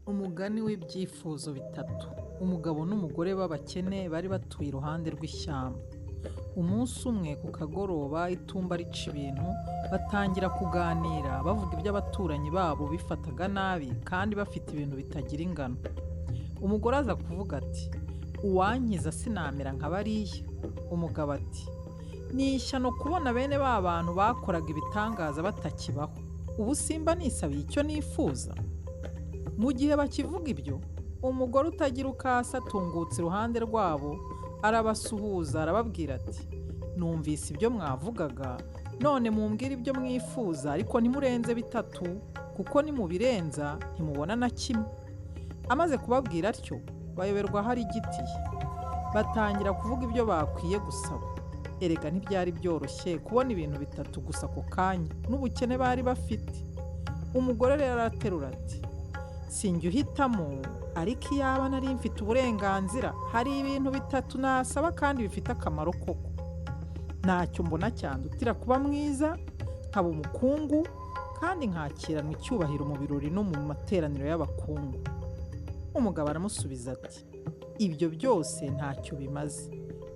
Umugani w'ibyifuzo bitatu. Umugabo n'umugore b'abakene bari batuye iruhande rw'ishyamba. Umunsi umwe ku kagoroba itumba rica ibintu, batangira kuganira bavuga ibyo abaturanyi babo bifataga nabi kandi bafite ibintu bitagira ingano. Umugore aza kuvuga ati uwankiza sinamera nka bariya. Umugabo ati ni ishyano kubona bene ba bantu bakoraga ibitangaza batakibaho. Ubu simba nisabiye icyo nifuza. Mu gihe bakivuga ibyo, umugore utagira uko asa atungutse iruhande rwabo, arabasuhuza arababwira ati numvise ibyo mwavugaga, none mumbwire ibyo mwifuza ariko ntimurenze bitatu, kuko nimubirenza ntimubona na kimwe. Amaze kubabwira atyo, bayoberwa aho arigitiye. Batangira kuvuga ibyo bakwiye gusaba. Erega ntibyari byoroshye kubona ibintu bitatu gusa ako kanya, n'ubukene bari bafite. Umugore rero araterura ati sinjye uhitamo, ariko iyaba nari mfite uburenganzira, hari ibintu bitatu nasaba kandi bifite akamaro koko. Ntacyo mbona cyandutira kuba mwiza, nkaba umukungu, kandi nkakiranwa icyubahiro mu birori no mu materaniro y'abakungu. Umugabo aramusubiza ati ibyo byose ntacyo bimaze,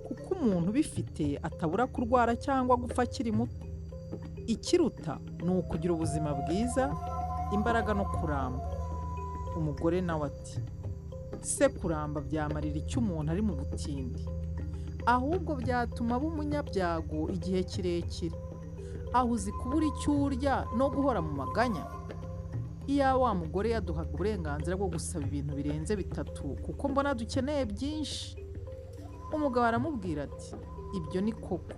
kuko umuntu ubifite atabura kurwara cyangwa gupfa akiri muto. Ikiruta ni ukugira ubuzima bwiza, imbaraga no kuramba. Umugore nawe ati se kuramba byamarira icyo umuntu ari mu butindi? Ahubwo byatuma aba umunyabyago igihe kirekire. Aho uzi kubura icyo urya no guhora mu maganya? Iyaba wa mugore yaduhaga uburenganzira bwo gusaba ibintu birenze bitatu, kuko mbona dukeneye byinshi. Umugabo aramubwira ati ibyo ni koko,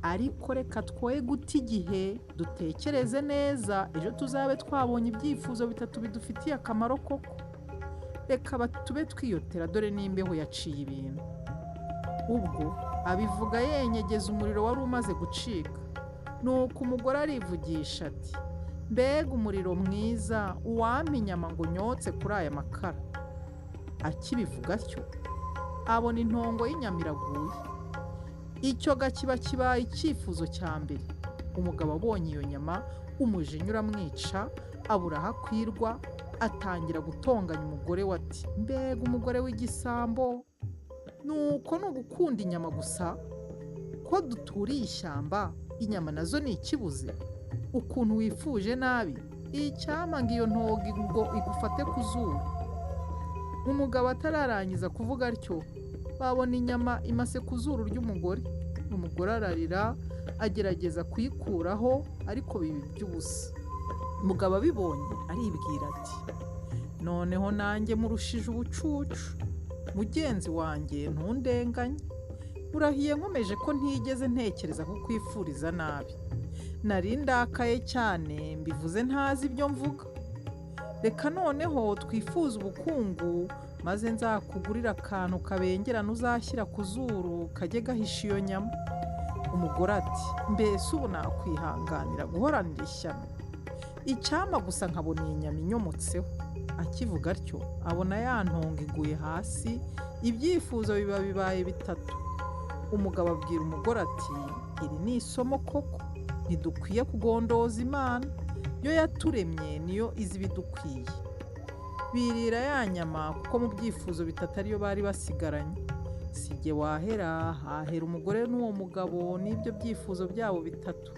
ariko reka twoye guta igihe, dutekereze neza, ejo tuzabe twabonye ibyifuzo bitatu bidufitiye akamaro koko. Reka tube twiyotera, dore n'imbeho yaciye ibintu. Ubwo abivuga yenyegeza umuriro wari umaze gucika. Nuko umugore arivugisha ati mbega umuriro mwiza, uwampa inyama ngo nyotse kuri aya makara. Akibivuga atyo, abona intongo y'inyama iraguye. Icyo gakiba kibaye icyifuzo cya mbere. Umugabo abonye iyo nyama, umujinya uramwica, abura aho akwirwa, atangira gutonganya umugore we ati mbega umugore w'igisambo, nuko ni ugukunda inyama gusa, ko duturiye ishyamba, inyama nazo ni ikibuze? Ukuntu wifuje nabi, icyampa ngo iyo ntogo ngo igufate ku zuru. Umugabo atararangiza kuvuga atyo, babona inyama imase ku zuru ry'umugore. Umugore ararira, agerageza kuyikuraho, ariko biba iby'ubusa. Umugabo abibonye aribwira ati noneho nanjye murushije ubucucu, mugenzi wanjye ntundenganye, urahiye nkomeje ko ntigeze ntekereza kukwifuriza nabi. Nari ndakaye cyane, mbivuze ntazi ibyo mvuga. Reka noneho twifuze ubukungu, maze nzakugurire akantu kabengerana uzashyira ku zuru kajye gahisha iyo nyama. Umugore ati mbese ubu nakwihanganira guhoranira ishyano? Icyampa gusa nkabona iyi nyama inyomotseho. Akivuga atyo abona ya ntongo iguye hasi, ibyifuzo biba bibaye bitatu. Umugabo abwira umugore ati iri ni isomo koko, ntidukwiye kugondoza Imana, yo yaturemye niyo izi ibidukwiye. Birira ya nyama kuko mu byifuzo bitatu ariyo bari basigaranye. Si jye wahera, hahera umugore n'uwo mugabo n'ibyo byifuzo byabo bitatu.